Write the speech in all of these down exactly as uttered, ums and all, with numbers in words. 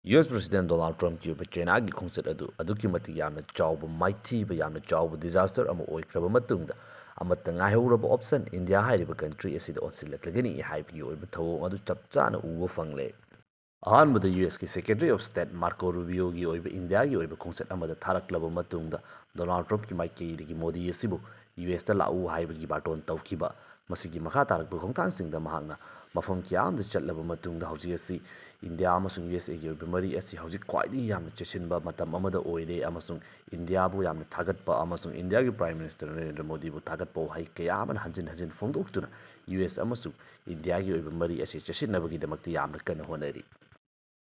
U S President Donald Trumpꯀꯤ ꯑꯣꯏꯕ ꯆꯥꯏꯅꯥꯒꯤ ꯈꯣꯡꯆꯠ ꯑꯗꯨ ꯑꯗꯨꯛꯀꯤ ꯃꯇꯤꯛ ꯌꯥꯝꯅ ꯆꯥꯎꯕ ꯃꯥꯏꯊꯤꯕ, ꯌꯥꯝꯅ ꯆꯥꯎꯕ disaster ꯑꯃ ꯑꯣꯏꯈ꯭ꯔꯕ ꯃꯇꯨꯡꯗ, ꯑꯃꯠꯇ ꯉꯥꯏꯍꯧꯔꯕ option ꯏꯟꯗꯤꯌꯥ ꯍꯥꯏꯔꯤꯕ country ꯑꯁꯤꯗ ꯑꯣꯟꯁꯤꯜꯂꯛꯂꯒꯅꯤ ꯍꯥꯏꯕꯒꯤ ꯑꯣꯏꯕ ꯊꯧꯑꯣꯡ ꯑꯗꯨ ꯆꯞ ꯆꯥꯅ ꯎꯕ ꯐꯪꯂꯦ꯫ ꯑꯍꯥꯟꯕꯗ ꯌꯨ ꯑꯦꯁꯀꯤ Secretary of State Marco Rubioꯒꯤ ꯑꯣꯏꯕ ꯏꯟꯗꯤꯌꯥꯒꯤ ꯑꯣꯏꯕ ꯈꯣꯡꯆꯠ ꯑꯃꯗ ꯊꯥꯔꯛꯂꯕ ꯃꯇꯨꯡꯗ, ꯗꯣꯅꯥꯜꯗ ꯇ꯭ꯔꯝꯞꯀꯤ ꯃꯥꯏꯀꯩꯗꯒꯤ ꯃꯣꯗꯤ ꯑꯁꯤꯕꯨ ꯌꯨ ꯑꯦꯁꯇ ꯂꯥꯛꯎ ꯍꯥꯏꯕꯒꯤ ꯕꯥꯔꯇꯣꯟ ꯇꯧꯈꯤꯕ꯫ ꯃꯁꯤꯒꯤ ꯃꯈꯥ ꯇꯥꯔꯛꯄ ꯈꯣꯡꯊꯥꯡꯁꯤꯡꯗ ꯃꯍꯥꯛꯅ ꯃꯐꯝ ꯀꯌꯥ ꯑꯃꯗ ꯆꯠꯂꯕ ꯃꯇꯨꯡꯗ, ꯍꯧꯖꯤꯛ ꯑꯁꯤ ꯏꯟꯗꯤꯌꯥ ꯑꯃꯁꯨꯡ ꯌꯨ ꯑꯦꯁ ꯑꯦꯒꯤ ꯑꯣꯏꯕ ꯃꯔꯤ ꯑꯁꯤ ꯍꯧꯖꯤꯛ ꯈ꯭ꯋꯥꯏꯗꯒꯤ ꯌꯥꯝꯅ ꯆꯦꯁꯤꯟꯕ ꯃꯇꯝ ꯑꯃꯗ ꯑꯣꯏꯔꯦ ꯑꯃꯁꯨꯡ ꯏꯟꯗꯤꯌꯥꯕꯨ ꯌꯥꯝꯅ ꯊꯥꯒꯠꯄ ꯑꯃꯁꯨꯡ ꯏꯟꯗꯤꯌꯥꯒꯤ Prime Minister ꯅꯔꯦꯟꯗ꯭ꯔ ꯃꯣꯗꯤꯕꯨ ꯊꯥꯒꯠꯄ ꯋꯥꯍꯩ ꯀꯌꯥ ꯑꯃꯅ ꯍꯟꯖꯤꯟ ꯍꯟꯖꯤꯟ ꯐꯣꯡꯗꯣꯛꯇꯨꯅ ꯌꯨ ꯑꯦꯁ ꯑꯃꯁꯨꯡ ꯏꯟꯗꯤꯌꯥꯒꯤ ꯑꯣꯏꯕ ꯃꯔꯤ ꯑꯁꯤ ꯆꯦꯁꯤꯟꯅꯕꯒꯤꯗꯃꯛꯇ ꯌꯥꯝꯅ ꯀꯟꯅ ꯍꯣꯠꯅꯔꯤ꯫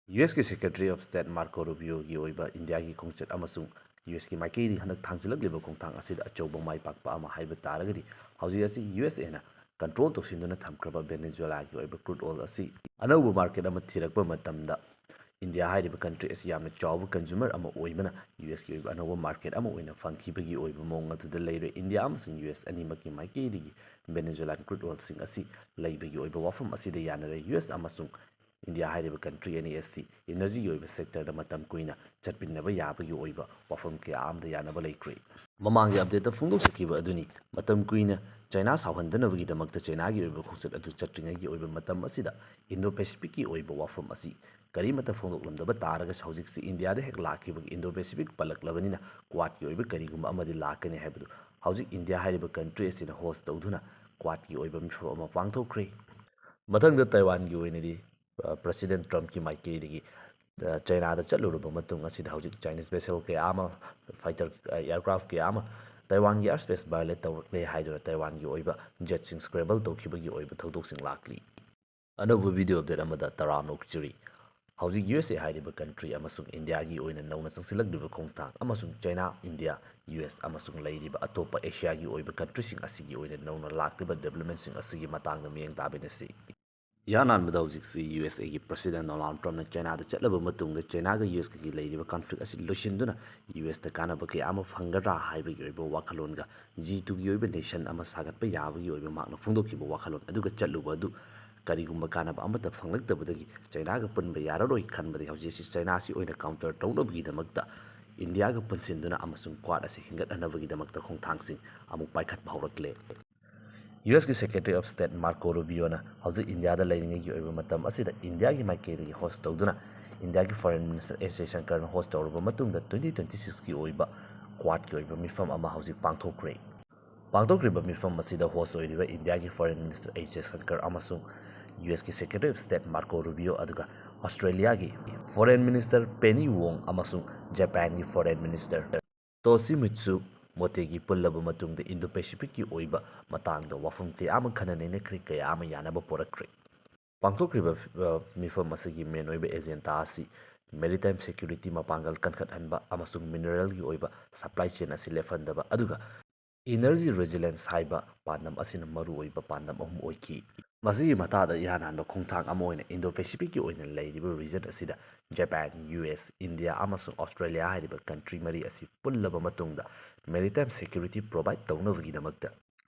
ꯌꯨ ꯑꯦꯁꯀꯤ Secretary of State Marco Rubioꯒꯤ ꯑꯣꯏꯕ ꯏꯟꯗꯤꯌꯥꯒꯤ ꯈꯣꯡꯆꯠ ꯑꯃꯁꯨꯡ ꯌꯨ ꯑꯦꯁꯀꯤ ꯃꯥꯏꯀꯩꯗꯒꯤ ꯍꯟꯗꯛ ꯊꯥꯡꯖꯤꯜꯂꯛꯂꯤꯕ ꯈꯣꯡꯊꯥꯡ ꯑꯁꯤꯗ ꯑꯆꯧꯕ ꯃꯥꯏ ꯄꯥꯛꯄ ꯑꯃ ꯍꯥꯏꯕ ꯇꯥꯔꯒꯗꯤ, ꯍꯧꯖꯤꯛ ꯑꯁꯤ ꯌꯨ ꯑꯦꯁ ꯑꯦꯅ control ꯇꯧꯁꯤꯟꯗꯨꯅ ꯊꯝꯈ꯭ꯔꯕ ꯚꯦꯅꯦꯖꯨꯋꯦꯂꯥꯒꯤ ꯑꯣꯏꯕ crude oil ꯑꯁꯤ ꯑꯅꯧꯕ market ꯑꯃ ꯊꯤꯔꯛꯄ ꯃꯇꯝꯗ, ꯏꯟꯗꯤꯌꯥ ꯍꯥꯏꯔꯤꯕ country ꯑꯁꯤ ꯌꯥꯝꯅ ꯆꯥꯎꯕ consumer ꯑꯃ ꯑꯣꯏꯕꯅ, ꯌꯨ ꯑꯦꯁꯀꯤ ꯑꯣꯏꯕ ꯑꯅꯧꯕ market ꯑꯃ ꯑꯣꯏꯅ ꯐꯪꯈꯤꯕꯒꯤ ꯑꯣꯏꯕ ꯃꯑꯣꯡ ꯑꯗꯨꯗ ꯂꯩꯔꯦ꯫ ꯏꯟꯗꯤꯌꯥ ꯑꯃꯁꯨꯡ ꯌꯨ ꯑꯦꯁ ꯑꯅꯤꯃꯛꯀꯤ ꯃꯥꯏꯀꯩꯗꯒꯤ Venezuelan crude oilꯁꯤꯡ ꯑꯁꯤ ꯂꯩꯕꯒꯤ ꯑꯣꯏꯕ ꯋꯥꯐꯝ ꯑꯁꯤꯗ ꯌꯥꯅꯔꯦ꯫ ꯌꯨ ꯑꯦꯁ ꯑꯃꯁꯨꯡ ꯏꯟꯗꯤꯌꯥ ꯍꯥꯏꯔꯤꯕ country ꯑꯅꯤ ꯑꯁꯤ energyꯒꯤ ꯑꯣꯏꯕ sectorꯗ ꯃꯇꯝ ꯀꯨꯏꯅ ꯆꯠꯃꯤꯟꯅꯕ ꯌꯥꯕꯒꯤ ꯑꯣꯏꯕ ꯋꯥꯐꯝ ꯀꯌꯥ ꯑꯃꯗ ꯌꯥꯅꯕ ꯂꯩꯈ꯭ꯔꯦ꯫ ꯃꯃꯥꯡꯒꯤ updateꯇ ꯐꯣꯡꯗꯣꯛꯆꯈꯤꯕ ꯑꯗꯨꯅꯤ, ꯃꯇꯝ ꯀꯨꯏꯅ ꯆꯥꯏꯅꯥ ꯁꯥꯎꯍꯟꯗꯅꯕꯒꯤꯗꯃꯛꯇ ꯆꯥꯏꯅꯥꯒꯤ ꯑꯣꯏꯕ ꯈꯣꯡꯆꯠ ꯑꯗꯨ ꯆꯠꯇ꯭ꯔꯤꯉꯩꯒꯤ ꯑꯣꯏꯕ ꯃꯇꯝ ꯑꯁꯤꯗ Indo-Pacificꯀꯤ ꯑꯣꯏꯕ ꯋꯥꯐꯝ ꯑꯁꯤ ꯀꯔꯤꯃꯠꯇ ꯐꯣꯡꯗꯣꯛꯂꯝꯗꯕ ꯇꯥꯔꯒꯁꯨ, ꯍꯧꯖꯤꯛꯁꯤ ꯏꯟꯗꯤꯌꯥꯗ ꯍꯦꯛ ꯂꯥꯛꯈꯤꯕꯒꯤ Indo-Pacific ꯄꯜꯂꯛꯂꯕꯅꯤꯅ Quadꯀꯤ ꯑꯣꯏꯕ ꯀꯔꯤꯒꯨꯝꯕ ꯑꯃꯗꯤ ꯂꯥꯛꯀꯅꯤ ꯍꯥꯏꯕꯗꯨ ꯍꯧꯖꯤꯛ ꯏꯟꯗꯤꯌꯥ ꯍꯥꯏꯔꯤꯕ country ꯑꯁꯤꯅ host ꯇꯧꯗꯨꯅ Quadꯀꯤ ꯑꯣꯏꯕ ꯃꯤꯐꯝ ꯑꯃ ꯄꯥꯡꯊꯣꯛꯈ꯭ꯔꯦ꯫ ꯃꯊꯪꯗ ꯇꯥꯏꯋꯥꯟꯒꯤ ꯑꯣꯏꯅꯗꯤ, ꯑ, President Trumpꯀꯤ ꯃꯥꯏꯀꯩꯗꯒꯤ, ꯑ, ꯆꯥꯏꯅꯥꯗ ꯆꯠꯂꯨꯔꯕ ꯃꯇꯨꯡ ꯑꯁꯤꯗ ꯍꯧꯖꯤꯛ Chinese vessel ꯀꯌꯥ ꯑꯃ, fighter, ꯑ, aircraft ꯀꯌꯥ ꯑꯃ ꯇꯥꯏꯋꯥꯟꯒꯤ airspace violate ꯇꯧꯔꯛꯂꯦ ꯍꯥꯏꯗꯨꯅ ꯇꯥꯏꯋꯥꯟꯒꯤ ꯑꯣꯏꯕ jetꯁꯤꯡ scramble ꯇꯧꯈꯤꯕꯒꯤ ꯑꯣꯏꯕ ꯊꯧꯗꯣꯛꯁꯤꯡ ꯂꯥꯛꯂꯤ꯫ ꯑꯅꯧꯕ video update ꯑꯃꯗ ꯇꯔꯥꯝꯅ ꯑꯣꯛꯆꯔꯤ꯫ ꯍꯧꯖꯤꯛ ꯌꯨ ꯑꯦꯁ ꯑꯦ ꯍꯥꯏꯔꯤꯕ country ꯑꯃꯁꯨꯡ ꯏꯟꯗꯤꯌꯥꯒꯤ ꯑꯣꯏꯅ ꯅꯧꯅ ꯆꯪꯁꯤꯜꯂꯛꯂꯤꯕ ꯈꯣꯡꯊꯥꯡ ꯑꯃꯁꯨꯡ ꯆꯥꯏꯅꯥ, ꯏꯟꯗꯤꯌꯥ, ꯌꯨ ꯑꯦꯁ ꯑꯃꯁꯨꯡ ꯂꯩꯔꯤꯕ ꯑꯇꯣꯞꯄ ꯑꯦꯁꯤꯌꯥꯒꯤ ꯑꯣꯏꯕ countryꯁꯤꯡ ꯑꯁꯤꯒꯤ ꯑꯣꯏꯅ ꯅꯧꯅ ꯂꯥꯛꯂꯤꯕ developmentꯁꯤꯡ ꯑꯁꯤꯒꯤ ꯃꯇꯥꯡꯗ ꯃꯤꯠꯌꯦꯡ ꯇꯥꯃꯤꯟꯅꯁꯤ꯫ ꯏꯍꯥꯟ ꯍꯥꯟꯕꯗ ꯍꯧꯖꯤꯛꯁꯤ ꯌꯨ ꯑꯦꯁ ꯑꯦꯒꯤ President ꯗꯣꯅꯥꯜꯗ ꯇ꯭ꯔꯝꯞꯅ ꯆꯥꯏꯅꯥꯗ ꯆꯠꯂꯕ ꯃꯇꯨꯡꯗ ꯆꯥꯏꯅꯥꯒ ꯌꯨ ꯑꯦꯁꯀꯒꯤ ꯂꯩꯔꯤꯕ conflict ꯑꯁꯤ ꯂꯣꯏꯁꯤꯟꯗꯨꯅ ꯌꯨ ꯑꯦꯁꯇ ꯀꯥꯟꯅꯕ ꯀꯌꯥ ꯑꯃ ꯐꯪꯒꯗ꯭ꯔꯥ ꯍꯥꯏꯕꯒꯤ ꯑꯣꯏꯕ ꯋꯥꯈꯜꯂꯣꯟꯒ G twoꯒꯤ ꯑꯣꯏꯕ nation ꯑꯃ ꯁꯥꯒꯠꯄ ꯌꯥꯕꯒꯤ ꯑꯣꯏꯕ ꯃꯍꯥꯛꯅ ꯐꯣꯡꯗꯣꯛꯈꯤꯕ ꯋꯥꯈꯜꯂꯣꯟ ꯑꯗꯨꯒ ꯆꯠꯂꯨꯕ ꯑꯗꯨ ꯀꯔꯤꯒꯨꯝꯕ ꯀꯥꯟꯅꯕ ꯑꯃꯠꯇ ꯐꯪꯂꯛꯇꯕꯗꯒꯤ ꯆꯩꯅꯥꯒ ꯄꯨꯟꯕ ꯌꯥꯔꯔꯣꯏ ꯈꯟꯕꯗꯒꯤ ꯍꯧꯖꯤꯛ ꯑꯁꯤ ꯆꯩꯅꯥꯁꯤ ꯑꯣꯏꯅ counter ꯇꯧꯅꯕꯒꯤꯗꯃꯛꯇ ꯏꯟꯗꯤꯌꯥꯒ ꯄꯨꯟꯁꯤꯟꯗꯨꯅ ꯑꯃꯁꯨꯡ Quad ꯑꯁꯤ ꯍꯤꯡꯒꯠꯍꯟꯅꯕꯒꯤꯗꯃꯛꯇ ꯈꯣꯡꯊꯥꯡꯁꯤꯡ ꯑꯃꯨꯛ ꯄꯥꯏꯈꯠꯄ ꯍꯧꯔꯛꯂꯦ꯫ ꯌꯨ ꯑꯦꯁꯀꯤ Secretary of State Marco Rubioꯅ ꯍꯧꯖꯤꯛ ꯏꯟꯗꯤꯌꯥꯗ ꯂꯩꯔꯤꯉꯩꯒꯤ ꯑꯣꯏꯕ ꯃꯇꯝ ꯑꯁꯤꯗ ꯏꯟꯗꯤꯌꯥꯒꯤ ꯃꯥꯏꯀꯩꯗꯒꯤ host ꯇꯧꯗꯨꯅ ꯏꯟꯗꯤꯌꯥꯒꯤ Foreign Minister ꯑꯦꯁ ꯖꯌꯁꯪꯀꯔꯅ host ꯇꯧꯔꯕ ꯃꯇꯨꯡꯗ twenty twenty sixꯀꯤ ꯑꯣꯏꯕ Quadꯀꯤ ꯑꯣꯏꯕ ꯃꯤꯐꯝ ꯑꯃ ꯍꯧꯖꯤꯛ ꯄꯥꯡꯊꯣꯛꯈ꯭ꯔꯦ꯫ ꯄꯥꯡꯊꯣꯛꯈ꯭ꯔꯤꯕ ꯃꯤꯐꯝ ꯑꯁꯤꯗ host ꯑꯣꯏꯔꯤꯕ ꯏꯟꯗꯤꯌꯥꯒꯤ Foreign Minister ꯑꯦꯁ ꯖꯌꯁꯪꯀꯔ ꯑꯃꯁꯨꯡ ꯌꯨ ꯑꯦꯁꯀꯤ Secretary of State Marco Rubio, ꯑꯗꯨꯒ ꯑꯣꯁꯇ꯭ꯔꯦꯂꯤꯌꯥꯒꯤ Foreign Minister Penny Wong ꯑꯃꯁꯨꯡ ꯖꯄꯥꯟꯒꯤ Foreign Minister Toshimitsu Motegi ꯄꯨꯜꯂꯕ ꯃꯇꯨꯡꯗ Indo-Pacificꯀꯤ ꯑꯣꯏꯕ ꯃꯇꯥꯡꯗ ꯋꯥꯐꯝ ꯀꯌꯥ ꯑꯃ ꯈꯟꯅ ꯅꯩꯅꯈ꯭ꯔꯦ, ꯀꯌꯥ ꯑꯃ ꯌꯥꯅꯕ ꯄꯨꯔꯛꯈ꯭ꯔꯦ꯫ ꯄꯥꯡꯊꯣꯛꯈ꯭ꯔꯤꯕ, ꯑ, ꯃꯤꯐꯝ ꯑꯁꯤꯒꯤ main ꯑꯣꯏꯕ agenda ꯑꯁꯤ maritime security ꯃꯄꯥꯡꯒꯜ ꯀꯟꯈꯠꯍꯟꯕ ꯑꯃꯁꯨꯡ mineralꯒꯤ ꯑꯣꯏꯕ supply chain ꯑꯁꯤ ꯂꯦꯞꯍꯟꯗꯕ, ꯑꯗꯨꯒ energy resilience ꯍꯥꯏꯕ ꯄꯥꯟꯗꯝ ꯑꯁꯤꯅ ꯃꯔꯨꯑꯣꯏꯕ ꯄꯥꯟꯗꯝ ꯑꯍꯨꯝ ꯑꯣꯏꯈꯤ꯫ ꯃꯁꯤꯒꯤ ꯃꯇꯥꯡꯗ ꯏꯍꯥꯟ ꯍꯥꯟꯕ ꯈꯣꯡꯊꯥꯡ ꯑꯃ ꯑꯣꯏꯅ Indo-Pacificꯀꯤ ꯑꯣꯏꯅ ꯂꯩꯔꯤꯕ region ꯑꯁꯤꯗ ꯖꯄꯥꯟ, ꯌꯨ ꯑꯦꯁ, ꯏꯟꯗꯤꯌꯥ ꯑꯃꯁꯨꯡ ꯑꯣꯁꯇ꯭ꯔꯦꯂꯤꯌꯥ ꯍꯥꯏꯔꯤꯕ country ꯃꯔꯤ ꯑꯁꯤ ꯄꯨꯜꯂꯕ ꯃꯇꯨꯡꯗ maritime security provide ꯇꯧꯅꯕꯒꯤꯗꯃꯛꯇ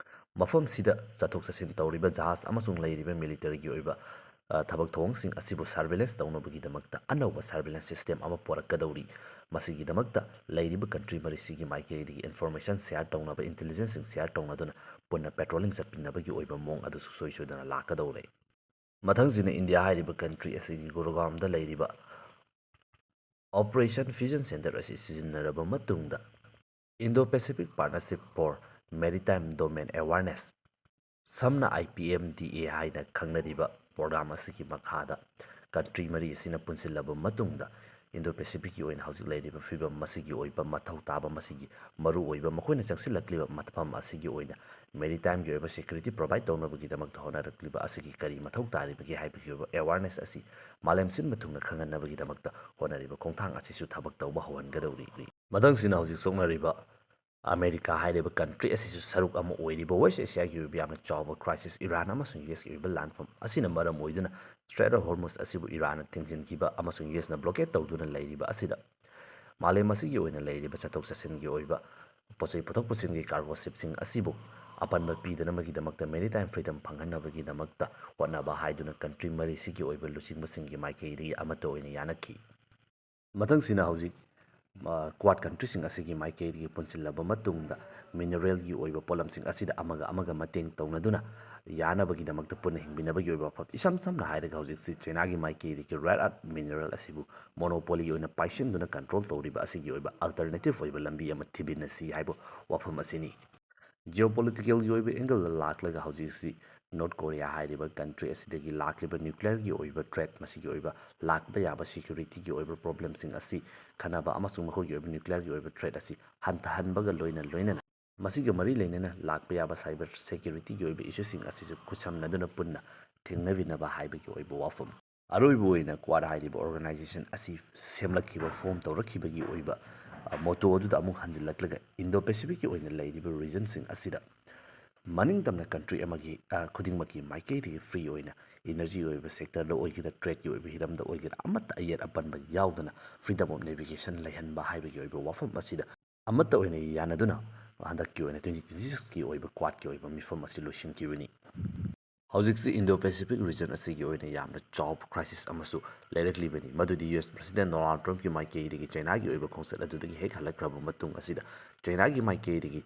ꯃꯐꯝꯁꯤꯗ ꯆꯠꯊꯣꯛ ꯆꯠꯁꯤꯟ ꯇꯧꯔꯤꯕ ꯖꯍꯥꯖ ꯑꯃꯁꯨꯡ ꯂꯩꯔꯤꯕ militaryꯒꯤ ꯑꯣꯏꯕ, ꯑ, ꯊꯕꯛ ꯊꯧꯑꯣꯡꯁꯤꯡ ꯑꯁꯤꯕꯨ surveillance ꯇꯧꯅꯕꯒꯤꯗꯃꯛꯇ ꯑꯅꯧꯕ surveillance system ꯑꯃ ꯄꯨꯔꯛꯀꯗꯧꯔꯤ꯫ ꯃꯁꯤꯒꯤꯗꯃꯛꯇ ꯂꯩꯔꯤꯕ country ꯃꯔꯤꯁꯤꯒꯤ ꯃꯥꯏꯀꯩꯗꯒꯤ information share ꯇꯧꯅꯕ, intelligenceꯁꯤꯡ share ꯇꯧꯅꯗꯨꯅ ꯄꯨꯟꯅ patrolling ꯆꯠꯃꯤꯟꯅꯕꯒꯤ ꯑꯣꯏꯕ ꯃꯑꯣꯡ ꯑꯗꯨ ꯁꯨꯡꯁꯣꯏ ꯁꯣꯏꯗꯅ ꯂꯥꯛꯀꯗꯧꯔꯦ꯫ ꯃꯊꯪꯁꯤꯅ ꯏꯟꯗꯤꯌꯥ ꯍꯥꯏꯔꯤꯕ country ꯑꯁꯤꯒꯤ ꯒꯨꯔꯒꯥꯎꯝꯗ ꯂꯩꯔꯤꯕ Operation Fusion Center ꯑꯁꯤ ꯁꯤꯖꯤꯟꯅꯔꯕ ꯃꯇꯨꯡꯗ Indo-Pacific Partnership for Maritime Domain Awareness, ꯁꯝꯅ I P M D A ꯍꯥꯏꯅ ꯈꯪꯅꯔꯤꯕ program ꯑꯁꯤꯒꯤ ꯃꯈꯥꯗ country ꯃꯔꯤ ꯑꯁꯤꯅ ꯄꯨꯟꯁꯤꯜꯂꯕ ꯃꯇꯨꯡꯗ Indo-Pacificꯀꯤ ꯑꯣꯏꯅ ꯍꯧꯖꯤꯛ ꯂꯩꯔꯤꯕ ꯐꯤꯕꯝ, ꯃꯁꯤꯒꯤ ꯑꯣꯏꯕ ꯃꯊꯧ ꯇꯥꯕ, ꯃꯁꯤꯒꯤ ꯃꯔꯨꯑꯣꯏꯕ, ꯃꯈꯣꯏꯅ ꯆꯪꯁꯤꯜꯂꯛꯂꯤꯕ ꯃꯐꯝ ꯑꯁꯤꯒꯤ ꯑꯣꯏꯅ maritimeꯒꯤ ꯑꯣꯏꯕ security provide ꯇꯧꯅꯕꯒꯤꯗꯃꯛꯇ ꯍꯣꯠꯅꯔꯛꯂꯤꯕ ꯑꯁꯤꯒꯤ ꯀꯔꯤ ꯃꯊꯧ ꯇꯥꯔꯤꯕꯒꯦ ꯍꯥꯏꯕꯒꯤ ꯑꯣꯏꯕ awareness ꯑꯁꯤ ꯃꯥꯂꯦꯝ ꯁꯤꯟꯕ ꯊꯨꯡꯅ ꯈꯪꯍꯟꯅꯕꯒꯤꯗꯃꯛꯇ ꯍꯣꯠꯅꯔꯤꯕ ꯈꯣꯡꯊꯥꯡ ꯑꯁꯤꯁꯨ ꯊꯕꯛ ꯇꯧꯕ ꯍꯧꯍꯟꯒꯗꯧꯔꯤ꯫ ꯃꯊꯪꯁꯤꯅ ꯍꯧꯖꯤꯛ ꯁꯣꯛꯅꯔꯤꯕ ꯑꯃꯦꯔꯤꯀꯥ ꯍꯥꯏꯔꯤꯕ country ꯑꯁꯤꯁꯨ ꯁꯔꯨꯛ ꯑꯃ ꯑꯣꯏꯔꯤꯕ West Asiaꯒꯤ ꯑꯣꯏꯕ ꯌꯥꯝꯅ ꯆꯥꯎꯕ crisis ꯏꯔꯥꯟ ꯑꯃꯁꯨꯡ ꯌꯨ ꯑꯦꯁꯀꯤ ꯑꯣꯏꯕ ꯂꯥꯟꯐꯝ ꯑꯁꯤꯅ ꯃꯔꯝ ꯑꯣꯏꯗꯨꯅ Strait of Hormuz ꯑꯁꯤꯕꯨ ꯏꯔꯥꯟꯅ ꯊꯤꯡꯖꯤꯟꯈꯤꯕ ꯑꯃꯁꯨꯡ ꯌꯨ ꯑꯦꯁꯅ blockade ꯇꯧꯗꯨꯅ ꯂꯩꯔꯤꯕ ꯑꯁꯤꯗ ꯃꯥꯂꯦꯝ ꯑꯁꯤꯒꯤ ꯑꯣꯏꯅ ꯂꯩꯔꯤꯕ ꯆꯠꯊꯣꯛ ꯆꯠꯁꯤꯟꯒꯤ ꯑꯣꯏꯕ ꯄꯣꯠ ꯆꯩ ꯄꯨꯊꯣꯛ ꯄꯨꯁꯤꯟꯒꯤ cargo shipꯁꯤꯡ ꯑꯁꯤꯕꯨ ꯑꯄꯟꯕ ꯄꯤꯗꯅꯕꯒꯤꯗꯃꯛꯇ, maritime freedom ꯐꯪꯍꯟꯅꯕꯒꯤꯗꯃꯛꯇ ꯍꯣꯠꯅꯕ ꯍꯥꯏꯗꯨꯅ country ꯃꯔꯤꯁꯤꯒꯤ ꯑꯣꯏꯕ ꯂꯨꯆꯤꯡꯕꯁꯤꯡꯒꯤ ꯃꯥꯏꯀꯩꯗꯒꯤ ꯑꯃꯠꯇ ꯑꯣꯏꯅ ꯌꯥꯅꯈꯤ꯫ ꯃꯊꯪꯁꯤꯅ ꯍꯧꯖꯤꯛ, ꯑ, Quad countryꯁꯤꯡ ꯑꯁꯤꯒꯤ ꯃꯥꯏꯀꯩꯗꯒꯤ ꯄꯨꯟꯁꯤꯜꯂꯕ ꯃꯇꯨꯡꯗ, mineralꯒꯤ ꯑꯣꯏꯕ ꯄꯣꯠꯂꯝꯁꯤꯡ ꯑꯁꯤꯗ ꯑꯃꯒ ꯑꯃꯒ ꯃꯇꯦꯡ ꯇꯧꯅꯗꯨꯅ ꯌꯥꯅꯕꯒꯤꯗꯃꯛꯇ ꯄꯨꯟꯅ ꯍꯤꯡꯃꯤꯟꯅꯕꯒꯤ ꯑꯣꯏꯕ ꯋꯥꯐꯝ꯫ ꯏꯁꯝ ꯁꯝꯅ ꯍꯥꯏꯔꯒ, ꯍꯧꯖꯤꯛꯁꯤ Chinaꯒꯤ ꯃꯥꯏꯀꯩꯗꯒꯤ rare earth mineral ꯑꯁꯤꯕꯨ monopoly ꯑꯣꯏꯅ ꯄꯥꯏꯁꯤꯟꯗꯨꯅ control ꯇꯧꯔꯤꯕ ꯑꯁꯤꯒꯤ ꯑꯣꯏꯕ alternative ꯑꯣꯏꯕ ꯂꯝꯕꯤ ꯑꯃ ꯊꯤꯃꯤꯟꯅꯁꯤ ꯍꯥꯏꯕ ꯋꯥꯐꯝ ꯑꯁꯤꯅꯤ꯫ Geopoliticalꯒꯤ ꯑꯣꯏꯕ angleꯗ ꯂꯥꯛꯂꯒ, ꯍꯧꯖꯤꯛꯁꯤ North Korea ꯍꯥꯏꯔꯤꯕ country ꯑꯁꯤꯗꯒꯤ ꯂꯥꯛꯂꯤꯕ nuclearꯒꯤ ꯑꯣꯏꯕ threat, ꯃꯁꯤꯒꯤ ꯑꯣꯏꯕ ꯂꯥꯛꯄ ꯌꯥꯕ securityꯒꯤ ꯑꯣꯏꯕ problemꯁꯤꯡ ꯑꯁꯤ ꯈꯟꯅꯕ ꯑꯃꯁꯨꯡ ꯃꯈꯣꯏꯒꯤ ꯑꯣꯏꯕ nuclearꯒꯤ ꯑꯣꯏꯕ threat ꯑꯁꯤ ꯍꯟꯊꯍꯟꯕꯒ ꯂꯣꯏꯅ ꯂꯣꯏꯅꯅ, ꯃꯁꯤꯒ ꯃꯔꯤ ꯂꯩꯅꯅ ꯂꯥꯛꯄ ꯌꯥꯕ cyber securityꯒꯤ ꯑꯣꯏꯕ issueꯁꯤꯡ ꯑꯁꯤꯁꯨ ꯈꯨꯠꯁꯝꯅꯗꯨꯅ ꯄꯨꯟꯅ ꯊꯦꯡꯅꯃꯤꯟꯅꯕ ꯍꯥꯏꯕꯒꯤ ꯑꯣꯏꯕ ꯋꯥꯐꯝ꯫ ꯑꯔꯣꯏꯕ ꯑꯣꯏꯅ Quad ꯍꯥꯏꯔꯤꯕ organization ꯑꯁꯤ ꯁꯦꯝꯂꯛꯈꯤꯕ, form ꯇꯧꯔꯛꯈꯤꯕꯒꯤ ꯑꯣꯏꯕ, ꯑ, motto ꯑꯗꯨꯗ ꯑꯃꯨꯛ ꯍꯟꯖꯤꯜꯂꯛꯂꯒ, Indo-Pacificꯀꯤ ꯑꯣꯏꯅ ꯂꯩꯔꯤꯕ regionꯁꯤꯡ ꯑꯁꯤꯗ ꯃꯅꯤꯡ ꯇꯝꯅ country ꯑꯃꯒꯤ, ꯑ, ꯈꯨꯗꯤꯡꯃꯛꯀꯤ ꯃꯥꯏꯀꯩꯗꯒꯤ free ꯑꯣꯏꯅ energy ꯑꯣꯏꯕ sectorꯗ ꯑꯣꯏꯒꯦꯔꯥ, tradeꯀꯤ ꯑꯣꯏꯕ ꯍꯤꯔꯝꯗ ꯑꯣꯏꯒꯦꯔꯥ, ꯑꯃꯠꯇ ꯑꯌꯦꯠ ꯑꯄꯟꯕ ꯌꯥꯎꯗꯅ freedom of navigation ꯂꯩꯍꯟꯕ ꯍꯥꯏꯕꯒꯤ ꯑꯣꯏꯕ ꯋꯥꯐꯝ ꯑꯁꯤꯗ ꯑꯃꯠꯇ ꯑꯣꯏꯅ ꯌꯥꯅꯗꯨꯅ ꯍꯟꯗꯛꯀꯤ ꯑꯣꯏꯅ twenty twenty sixꯀꯤ ꯑꯣꯏꯕ Quadꯀꯤ ꯑꯣꯏꯕ ꯃꯤꯐꯝ ꯑꯁꯤ ꯂꯣꯏꯁꯤꯟꯈꯤꯕꯅꯤ꯫ ꯍꯧꯖꯤꯛꯁꯤ Indo-Pacific region ꯑꯁꯤꯒꯤ ꯑꯣꯏꯅ ꯌꯥꯝꯅ ꯆꯥꯎꯕ crisis ꯑꯃꯁꯨ ꯂꯩꯔꯛꯂꯤꯕꯅꯤ, ꯃꯗꯨꯗꯤ U S President Donald Trumpꯀꯤ ꯃꯥꯏꯀꯩꯗꯒꯤ Chinaꯒꯤ ꯑꯣꯏꯕ ꯈꯣꯡꯆꯠ ꯑꯗꯨꯗꯒꯤ ꯍꯦꯛ ꯍꯜꯂꯛꯈ꯭ꯔꯕ ꯃꯇꯨꯡ ꯑꯁꯤꯗ Chinaꯒꯤ ꯃꯥꯏꯀꯩꯗꯒꯤ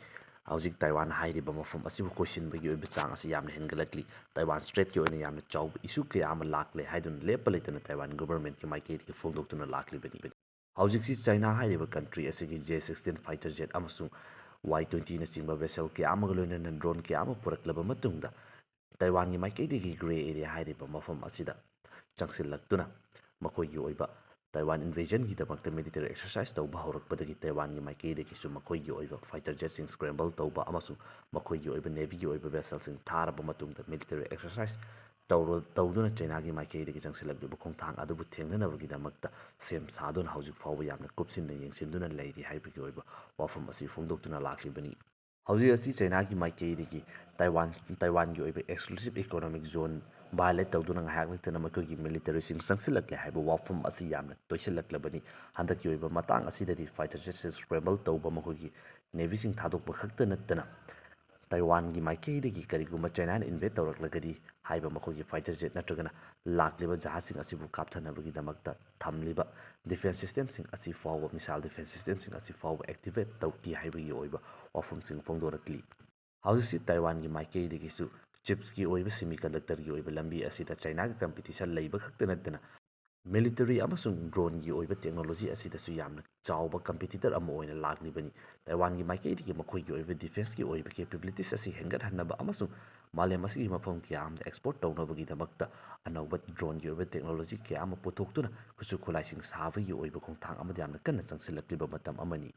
ꯍꯧꯖꯤꯛ Taiwan ꯍꯥꯏꯔꯤꯕ ꯃꯐꯝ ꯑꯁꯤꯕꯨ ꯀꯣꯏꯁꯤꯟꯕꯒꯤ ꯑꯣꯏꯕ ꯆꯥꯡ ꯑꯁꯤ ꯌꯥꯝꯅ ꯍꯦꯟꯒꯠꯂꯛꯂꯤ꯫ Taiwan Straitꯀꯤ ꯑꯣꯏꯅ ꯌꯥꯝꯅ ꯆꯥꯎꯕ issue ꯀꯌꯥ ꯑꯃ ꯂꯥꯛꯂꯦ ꯍꯥꯏꯗꯨꯅ ꯂꯦꯞꯄ ꯂꯩꯇꯅ Taiwan governmentꯀꯤ ꯃꯥꯏꯀꯩꯗꯒꯤ ꯐꯣꯡꯗꯣꯛꯇꯨꯅ ꯂꯥꯛꯂꯤꯕꯅꯤ꯫ ꯍꯧꯖꯤꯛꯁꯤ China ꯍꯥꯏꯔꯤꯕ country ꯑꯁꯤꯒꯤ J sixteen fighter jet ꯑꯃꯁꯨꯡ Y twentyꯅꯆꯤꯡꯕ vessel ꯀꯌꯥ ꯑꯃꯒ ꯂꯣꯏꯅꯅ drone ꯀꯌꯥ ꯑꯃ ꯄꯨꯔꯛꯂꯕ ꯃꯇꯨꯡꯗ, Taiwanꯒꯤ ꯃꯥꯏꯀꯩꯗꯒꯤ Grey Area ꯍꯥꯏꯔꯤꯕ ꯃꯐꯝ ꯑꯁꯤꯗ ꯆꯪꯁꯤꯜꯂꯛꯇꯨꯅ ꯃꯈꯣꯏꯒꯤ ꯑꯣꯏꯕ Taiwan invasionꯒꯤꯗꯃꯛꯇ military exercise ꯇꯧꯕ ꯍꯧꯔꯛꯄꯗꯒꯤ, Taiwanꯒꯤ ꯃꯥꯏꯀꯩꯗꯒꯤꯁꯨ ꯃꯈꯣꯏꯒꯤ ꯑꯣꯏꯕ fighter jetꯁꯤꯡ scramble ꯇꯧꯕ ꯑꯃꯁꯨꯡ ꯃꯈꯣꯏꯒꯤ ꯑꯣꯏꯕ navyꯒꯤ ꯑꯣꯏꯕ vesselꯁꯤꯡ ꯊꯥꯔꯕ ꯃꯇꯨꯡꯗ, military exercise ꯇꯧꯔ-, ꯇꯧꯗꯨꯅ Chinaꯒꯤ ꯃꯥꯏꯀꯩꯗꯒꯤ ꯆꯪꯁꯤꯜꯂꯛꯂꯤꯕ ꯈꯣꯡꯊꯥꯡ ꯑꯗꯨꯕꯨ ꯊꯦꯡꯅꯅꯕꯒꯤꯗꯃꯛꯇ ꯁꯦꯝ ꯁꯥꯗꯨꯅ ꯍꯧꯖꯤꯛ ꯐꯥꯎꯕ ꯌꯥꯝꯅ ꯀꯨꯞꯁꯤꯟꯅ ꯌꯦꯡꯁꯤꯟꯗꯨꯅ ꯂꯩꯔꯤ ꯍꯥꯏꯕꯒꯤ ꯑꯣꯏꯕ ꯋꯥꯐꯝ ꯑꯁꯤ ꯐꯣꯡꯗꯣꯛꯇꯨꯅ ꯂꯥꯛꯂꯤꯕꯅꯤ꯫ ꯍꯧꯖꯤꯛ ꯑꯁꯤ Chinaꯒꯤ ꯃꯥꯏꯀꯩꯗꯒꯤ Taiwan, Taiwanꯒꯤ ꯑꯣꯏꯕ exclusive economic zone violate ꯇꯧꯗꯨꯅ ꯉꯥꯏꯍꯥꯛ ꯂꯩꯇꯅ ꯃꯈꯣꯏꯒꯤ militaryꯁꯤꯡ ꯆꯪꯁꯤꯜꯂꯛꯂꯦ ꯍꯥꯏꯕ ꯋꯥꯐꯝ ꯑꯁꯤ ꯌꯥꯝꯅ ꯇꯣꯏꯁꯤꯜꯂꯛꯂꯕꯅꯤ꯫ ꯍꯟꯗꯛꯀꯤ ꯑꯣꯏꯕ ꯃꯇꯥꯡ ꯑꯁꯤꯗꯗꯤ fighter jetꯁꯤꯡ scramble ꯇꯧꯕ, ꯃꯈꯣꯏꯒꯤ navyꯁꯤꯡ ꯊꯥꯗꯣꯛꯄ ꯈꯛꯇ ꯅꯠꯇꯅ, ꯇꯥꯏꯋꯥꯟꯒꯤ ꯃꯥꯏꯀꯩꯗꯒꯤ ꯀꯔꯤꯒꯨꯝꯕ ꯆꯥꯏꯅꯥꯅ invade ꯇꯧꯔꯛꯂꯒꯗꯤ, ꯍꯥꯏꯕ ꯃꯈꯣꯏꯒꯤ fighter jet ꯅꯠꯇ꯭ꯔꯒꯅ ꯂꯥꯛꯂꯤꯕ ꯖꯍꯥꯖꯁꯤꯡ ꯑꯁꯤꯕꯨ ꯀꯥꯞꯊꯅꯕꯒꯤꯗꯃꯛꯇ ꯊꯝꯂꯤꯕ defence systemꯁꯤꯡ ꯑꯁꯤ ꯐꯥꯎꯕ, missile defence systemꯁꯤꯡ ꯑꯁꯤ ꯐꯥꯎꯕ activate ꯇꯧꯈꯤ ꯍꯥꯏꯕꯒꯤ ꯑꯣꯏꯕ ꯋꯥꯐꯝꯁꯤꯡ ꯐꯣꯡꯗꯣꯔꯛꯂꯤ꯫ ꯍꯧꯖꯤꯛꯁꯤ ꯇꯥꯏꯋꯥꯟꯒꯤ ꯃꯥꯏꯀꯩꯗꯒꯤꯁꯨ chipsꯀꯤ ꯑꯣꯏꯕ, semiconductorꯒꯤ ꯑꯣꯏꯕ ꯂꯝꯕꯤ ꯑꯁꯤꯗ ꯆꯥꯏꯅꯥꯒ competition ꯂꯩꯕ ꯈꯛꯇ ꯅꯠꯇꯅ, military ꯑꯃꯁꯨꯡ droneꯒꯤ ꯑꯣꯏꯕ technology ꯑꯁꯤꯗꯁꯨ ꯌꯥꯝꯅ ꯆꯥꯎꯕ competitor ꯑꯃ ꯑꯣꯏꯅ ꯂꯥꯛꯂꯤꯕꯅꯤ꯫ ꯇꯥꯏꯋꯥꯟꯒꯤ ꯃꯥꯏꯀꯩꯗꯒꯤ ꯃꯈꯣꯏꯒꯤ ꯑꯣꯏꯕ defenceꯀꯤ ꯑꯣꯏꯕ capabilities ꯑꯁꯤ ꯍꯦꯟꯒꯠꯍꯟꯅꯕ ꯑꯃꯁꯨꯡ ꯃꯥꯂꯦꯝ ꯑꯁꯤꯒꯤ ꯃꯐꯝ ꯀꯌꯥ ꯑꯃꯗ export ꯇꯧꯅꯕꯒꯤꯗꯃꯛꯇ ꯑꯅꯧꯕ droneꯒꯤ ꯑꯣꯏꯕ technology ꯀꯌꯥ ꯑꯃ ꯄꯨꯊꯣꯛꯇꯨꯅ ꯈꯨꯠꯁꯨ ꯈꯨꯠꯂꯥꯏꯁꯤꯡ ꯁꯥꯕꯒꯤ ꯑꯣꯏꯕ ꯈꯣꯡꯊꯥꯡ ꯑꯃꯗ ꯌꯥꯝꯅ ꯀꯟꯅ ꯆꯪꯁꯤꯜꯂꯛꯂꯤꯕ ꯃꯇꯝ ꯑꯃꯅꯤ꯫